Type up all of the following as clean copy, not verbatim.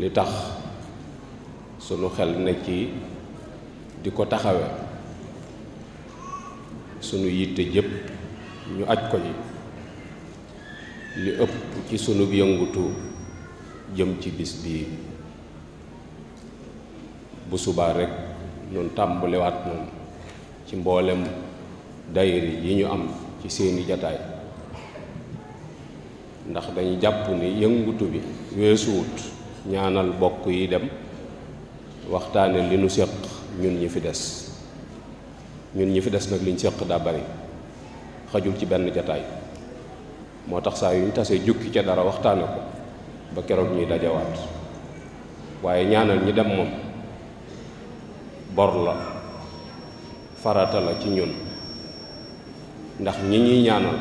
li tax sunu xel ne ci di ko taxawe sunu yitte jëpp ñu aj ko ji li ëpp ci sunu yëngutu jëm ci bis bii bu subaa rek nun tàmbaliwaat noonu ci mboolem dayri yi ñu am ci seeni jataay ndax dañu jàpp ni yëngutu bi weesuwut ñaanal bokk yi dem waxtaane li nu séq ñun ñi fi des nag liñ séq daa bari xajul ci benn jataay moo tax saa yu ñu tasee jukki ca dara waxtaane ko ba keroog ñuy dajawaat waaye ñaanal ñi dem moom bor la farata la ci ñun ndax ñi ñuy ñaanal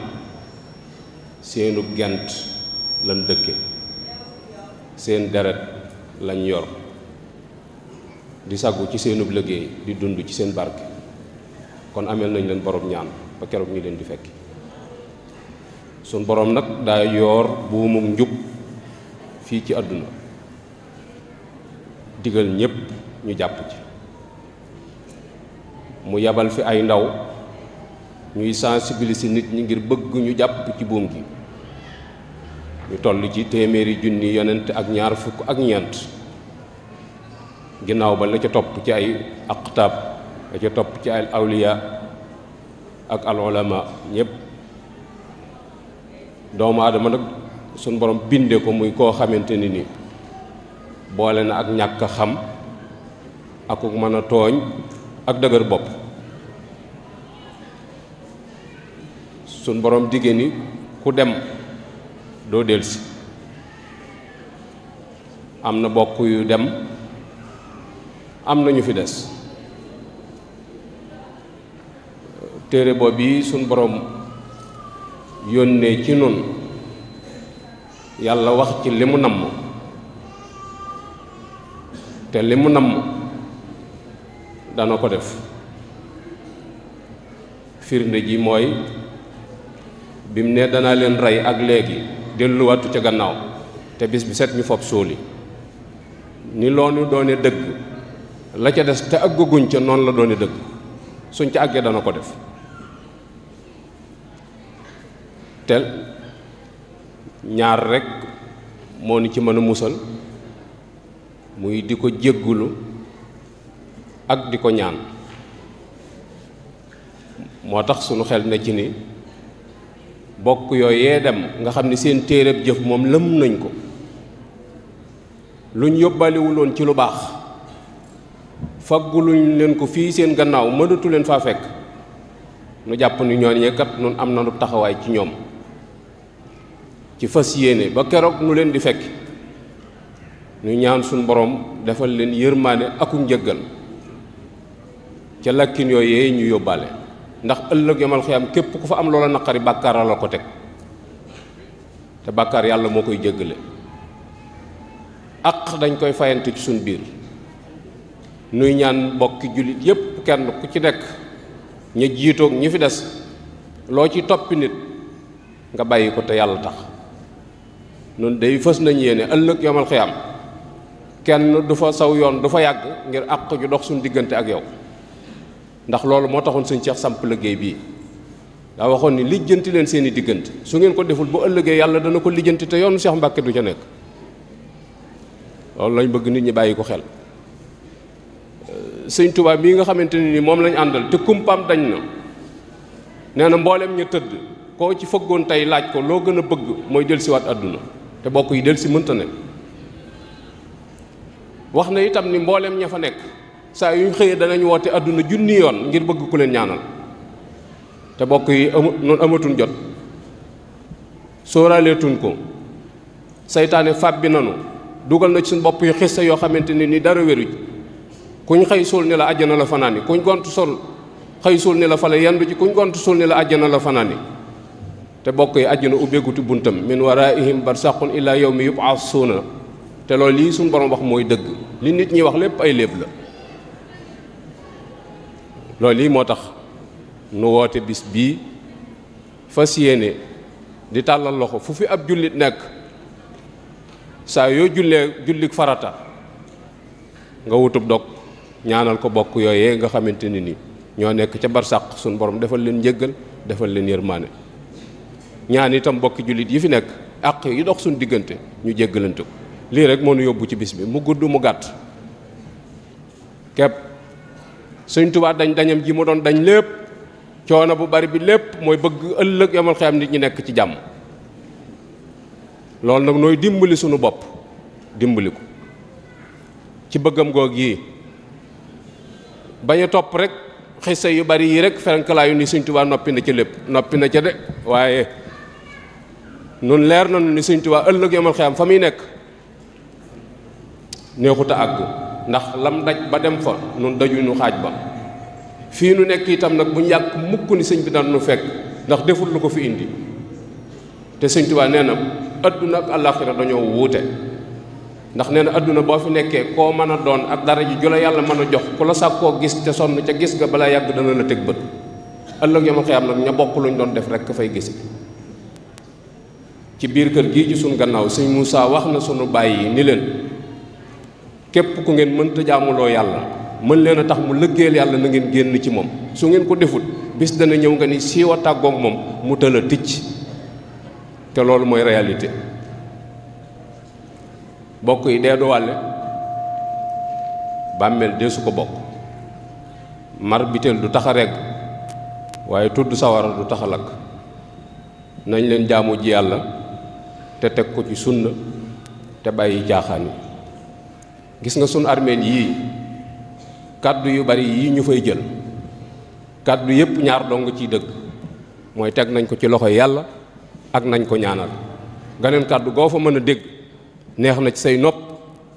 seenub gent lañ dëkke seen deret lañ yor di saggu ci seenub liggéey di dund ci seen barke kon ameel nañ leen borom ñaan ba keroog ñu leen di fekki sun borom nag daa yoor buumuk njub fii ci àdduna digal ñépp ñu jàpp ci mu yabal fi ay ndaw ñuy sensibiliser nit ñi ngir bëgg ñu jàpp ci buum gi ñu toll ci téeméeri junni yonent ak ñaar fukk ak ñeent ginnaaw ba la ca topp ci ay aqtaab la ca topp ci ay awliya ak al ulama ñépp doomu aadama nag suñ borom binde ko muy koo xamante ni boole na ak ñàkk xam ak mën a tooñ ak dëgër bopp suñ borom digée ni ku dem doo delsi am na bokk yu dem am na ñu fi des téere boobu yi suñ borom yónnee ci nun yàlla wax ci li mu namm te li mu namm dana ko def firnde ji mooy bi mu ne danaa leen rey ak léegi delluwaatu ca gannaaw te bis bi set ñu fob sóoli ni loolu doone dëgg la ca des te àgguñ ca noonu la doone dëgg suñ ca àggee dana ko def te ñaar rekk moo ni ci mën a musal muy di ko jéggulu ak di ko ñaan moo tax sunu xel ne ci ni bokk yooyee dem nga xam ni seen téereb jëf moom lëm nañ ko luñ yóbbalewuloon ci lu baax fagguluñ leen ko fii seen gannaaw mënatu leen faa fekk nu jàpp ni ñooñee kat nun am na nu taxawaay ci ñoom ci fas yéene ba keroog nu leen di fekk ñu ñaan suñ borom defal leen yërmaane aku njëggal ca lakkin yooyee ñu yóbbaale ndax ëllëg yamal xiyam képp ku fa am loola naqari bàkkaar la ko teg te bàkkaar yàlla moo koy jéggale ak dañ koy fayante ci suñ biir nuy ñaan mbokki jullit yépp kenn ku ci nekk ña jiitoog ñi fi des loo ci toppi nit nga bàyyi ko te yàlla tax noonu day fës nañ yéene ëllëg yamal xiyam kenn du fa saw yoon du fa yàgg ngir àq ju dox suñ diggante ak yow ndax loolu moo taxoon sëñ Cheikh samp liggéey bii daa waxoon ni lijjanti leen seeni diggante su ngeen ko deful bu ëllëgee yàlla dana ko lijjanti te yoonu Cheikh Mbàkke du ca nekk loolu lañ bëgg nit ñi bàyyi ko xel sëñ Tuubaa bii nga xamante ne ni moom lañ àndal te kumpaam dañ na nee na mboolem ñu tëdd koo ci fëggoon tey laaj ko loo gën a bëgg mooy dellusiwaat àdduna te bokk yi dellusi mënta ne wax na itam ni mboolem ña fa nekk saa yu ñu xëyee danañ woote àdduna junni yoon ngir bëgg ku leen ñaanal te bokk yi noonu amatuñ jot sóoraaleetuñ ko saytaane fàbbi nanu dugal na ci suñ bopp yu xissa yoo xamante ne ni dara wéruj kuñ xëy suul ni la àjjana la fanaani kuñ gont sol xëy suul ni la fa la yendu ji kuñ gont suul ni la àjjana la fanaani te bokk yi àjjana ubbeeguti buntam min waraihim barsaqun ila yawmi yub'asuuna te loolu lii suñ borom wax mooy dëgg li nit ñi wax lépp ay léeb la loolu lii moo tax nu woote bis bii fas yéene di tàllal loxo fu fi ab jullit nekk saa yoo jullik farata nga wutub dog ñaanal ko bokk yooyee nga xamante ni ñoo nekk ca barsàq suñu borom defal leen njëggal defal leen yërmaane. ñaan itam bokki jullit yi fi nekk àq yi dox suñu diggante ñu jéggalante ko. lii rek moo nu yóbbu ci bis bi mu gudd mu gàtt képp. Sëñ Tuubaa dañam ji mu doon dañ lépp coono bu bari bi lépp mooy bëgg ëllëg yamal xiyam nit ñi nekk ci jàmm. loolu nag nooy dimbali sunu bopp dimbali ko ci bëggam goog yi bañ a topp rek xisa yu bari yi rek ferenkalaayu ni Sëñ Tuubaa noppi na ci lépp noppi na ca de waaye nun leer nañu ni Sëñ Tuubaa ëllëg yamal xiyam fa muy nekk neexut a àgg ndax lam daj ba dem fa nun dajuñu xaaj ba. fii nu nekk itam nag bu ñu yàgg mukk ni sëñ bi daan nu fekk ndax deful lu ko fi indi te Sëñ Tuubaa nee na adduna ak àllaaxira dañoo wuute ndax nee na adduna boo fi nekkee koo mën a doon ak dara ji ju la yàlla mën a jox ku la sàkkoo gis te sonn ca gis ga balaa yàgg dana la teg bët. ëllëg yamal xiyaam nag ña bokk luñ doon def rek ka fay gisi. ci biir kër gii ci sunu gannaaw sëñ Moussa wax na sunu bàyyi ni leen képp ku ngeen mënta jaamuloo yàlla mën leen a tax mu lëggeel yàlla na ngeen génn ci moom. su ngeen ko defut bis dana ñëw nga ni siiwa tàggoog moom mu tëla ticc te loolu mooy réalité. bokk yi dee du wàlle bàmmeel dee su ko bokk mar biteel du tax a regg waaye tudd sawara du tax a lakk. nañ leen jaamu ji yàlla te teg ko ci sunna te bàyyi caaxaan yi. gis nga sunu armeel yii kàddu yu bari yii ñu fay jël kàddu yépp ñaar dong ciy dëgg mooy teg nañ ko ci loxo yàlla ak nañ ko ñaanal. ganeen kàddu goo fa mën a dégg neex na ci say nopp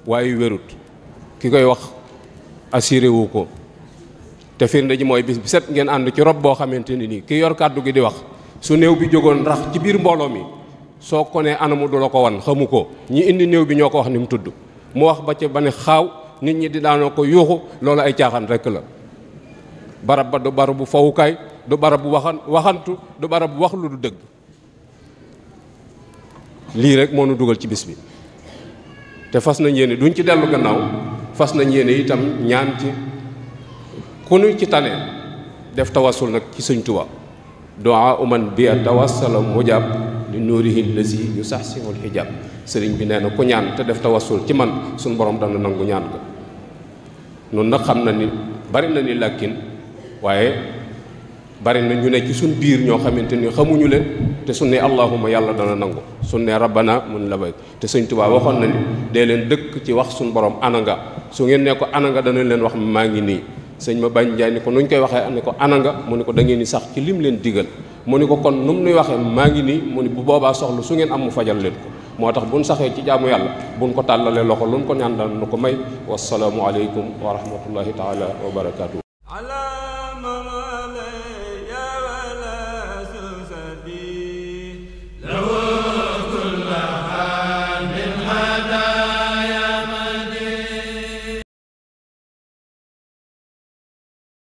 waaye wérut ki koy wax assuré wu ko te firnde ji mooy bis bi set ngeen ànd ci rob boo xamante ni nii ki yor kàddu gi di wax su néew bi jógoon rax ci biir mbooloo mi soo ko nee anamu du la ko wan xamu ko ñi indi néew bi ñoo ko wax ni mu tudd mu wax ba ca ba ne xaaw nit ñi di daanoo ko yuuxu loolu ay caaxaan rekk la. barab ba du barab bu fawukaay du barab bu waxantu du barab bu wax lu du dëgg. lii rek moo nu dugal ci bis bi te fas nañ yéene duñ ci dellu gannaaw fas nañ yéene itam ñaan ci ku nu ci tane def tawassul nag ci Sëñ Tuubaa. du'a uman bi tawassala mujab li nuurihi lazi yusaxsihul hijab. sëriñ bi nee na ku ñaan te def tawassul ci man suñ borom dana nangu ñaan ga. noonu nag xam na ni bari na ni làkkin waaye bari na ñu ne ci suñ biir ñoo xamante ni xamuñu leen te su ne allahuma yàlla dana nangu su ne rabbana mun la bay te Sëñ Tuubaa waxoon na ni dee leen dëkk ci wax suñ borom ananga su ngeen ne ko ananga dana leen wax maa ngi nii. sëñ ma bañ njaay ni ko nuñ koy waxee ni ko ananga mu ni ko da ngeen ni sax ci lim leen digal mu ni ko kon nu mu nuy waxee maa ngi nii mu ni bu boobaa soxla su ngeen am mu fajal leen ko. moo tax buñ saxee ci jaamu yàlla buñ ko tàllalee loxo luñ ko ñaan daan nu ko may. wasalaamu aleykum wa rahmatullahi taala wa barakaatu.